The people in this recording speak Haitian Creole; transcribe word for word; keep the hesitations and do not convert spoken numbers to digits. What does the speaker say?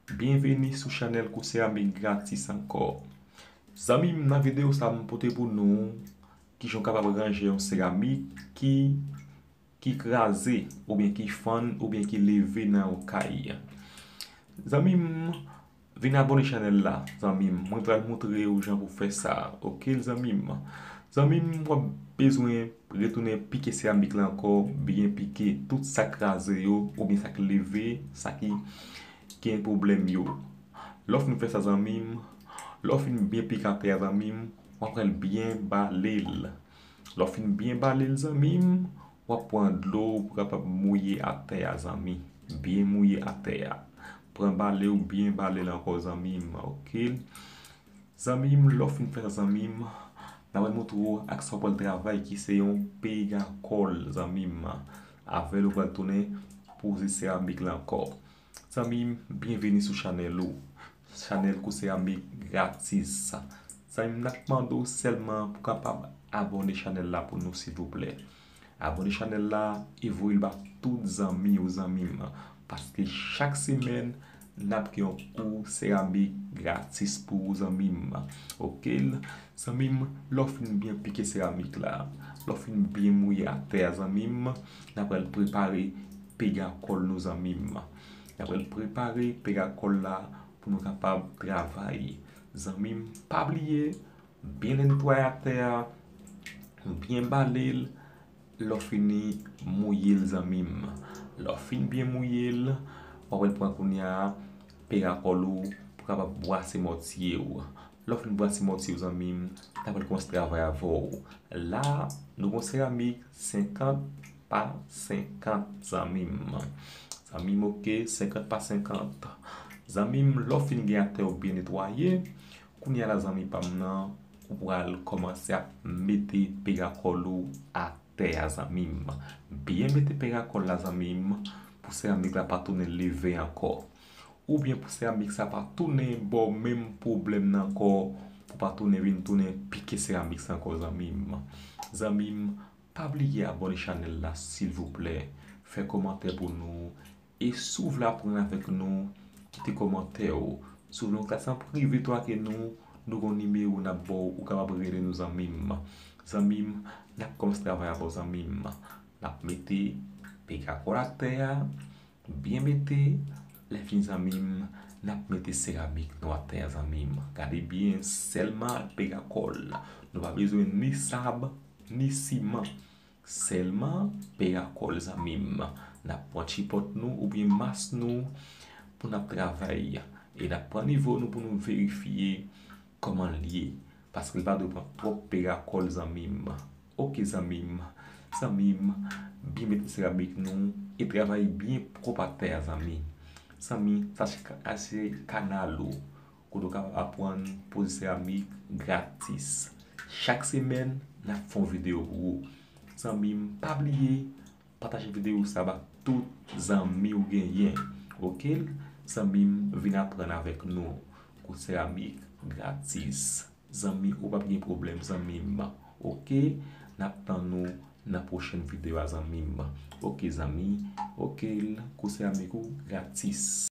Byenveni sou chanèl Kou Seramik Gratis ankò. Zanmi m, nan videyo sa a, m pote pou nou kijan w kapab ranje yon seramik ki, ki kraze, oubyen ki fann, oubyen ki leve nan yon kay. Zanmi m, vin abòne chanèl la, zanmi m. Mwen pral montre w jan pou fè sa, oke, zanmi m? Zanmi m, w ap bezwen retounen pike seramik la ankò, byen pike tout sa k kraze yo, oubyen sa k leve, sa ki gen pwoblèm yo. Lè w fin fè sa, zanmi m, lè w fin byen pike atè a, zanmi m, w ap pral byen bale l. Lè w fin byen bale l, zanmi m, w ap pran dlo pou kapab mouye atè a, zanmi. Byen mouye atè a. Pran bale w, byen bale l ankò, zanmi m, oke? Zanmi m, lè w fin fè sa, zanmi m, n ap montre w ak sa w pral travay ki se yon pega kòl, zanmi m. Avè l ou pral tounen poze seramik la ankò. Zanmi m, byenveni sou chanèl ou. Chanèl Kou Seramik Gratis. Zanmi m, n ap mande w sèlman pou kapab abòne chanèl la pou nou, silvouplè. Abòne chanèl la e voye l ba tout zanmi w, zanmi m. Paske chak semèn, n ap gen yon kou seramik gratis pou ou, zanmi m. Oke? Zanmi m, lè w fin byen pike seramik la, lè w fin byen mouye atè a, zanmi m, n ap pral prepare pega kòl nou, zanmi m. N ap pral prepare pega kòl la pou nou kapab travay. Zanmi m, pa bliye, byen netwaye atè a, byen bale l, lè w fini mouye l, zanmi m. Lè w fin byen mouye l, w ap pral pran kounye a pega kòl ou pou kapab bwase mòtye w. Lè w fin bwase mòtye w, zanmi m, n ap pral kòmanse travay avè w. La, nou gon seramik senkant pa senkant, zanmi m. Zanmi m, oke, senkant pa senkant. Zanmi m, lè w fin gen atè w byen netwaye, kounye a la, zanmi pa m nan, ou pral kòmanse ap mete pega kòl ou atè a, zanmi m. Byen mete pega kòl la, zanmi m, pou seramik la pa tounen leve ankò. Oubyen pou seramik sa pa tounen ba w menm pwoblèm nan ankò, pou pa tounen vin tounen pike seramik sa ankò, zanmi m. Zanmi m, pa bliye abòne chanèl la, silvouplè. Fè kòmantè pou nou. E si w vle aprann avèk nou, kite kòmantè w. Si w vle yon klas an prive tou ak nou, nou gon nimewo n ap ba w, ou kapab rele nou, zanmi m. Zanmi m, n ap kòmanse travay avè w, zanmi m. N ap mete pega kòl atè a, byen mete, lè fini, zanmi m, n ap mete seramik nou atè a, zanmi m. Gade byen, sèlman ak pega kòl. Nou pa bezwen ni sab, ni siman. Sèlman pega kòl, zanmi m. N ap pran chipòt nou oubyen mas nou pou n ap travay. E n ap pran nivo nou pou nou verifye kòman l ye. Paske l pa dwe pran twòp pega kòl, zanmi m. Oke, zanmi m. Zanmi m, byen mete seramik nou e travay byen pwòp atè a, zanmi. Zanmi, sa se ka-, a se kanal ou. Kote w kapab aprann poze seramik gratis. Chak semèn, n ap fè yon videyo pou ou. Zanmi m, pa bliye, pataje videyo sa ba tout zanmi w genyen. Oke? Zanmi m, vin aprann avèk nou. Kou seramik gratis. Zanmi, ou p ap gen pwoblèm, zanmi m. Oke? N ap tann ou nan pwochèn videyo a, zanmi m. Oke, zanmi. Oke, kou seramik ou gratis.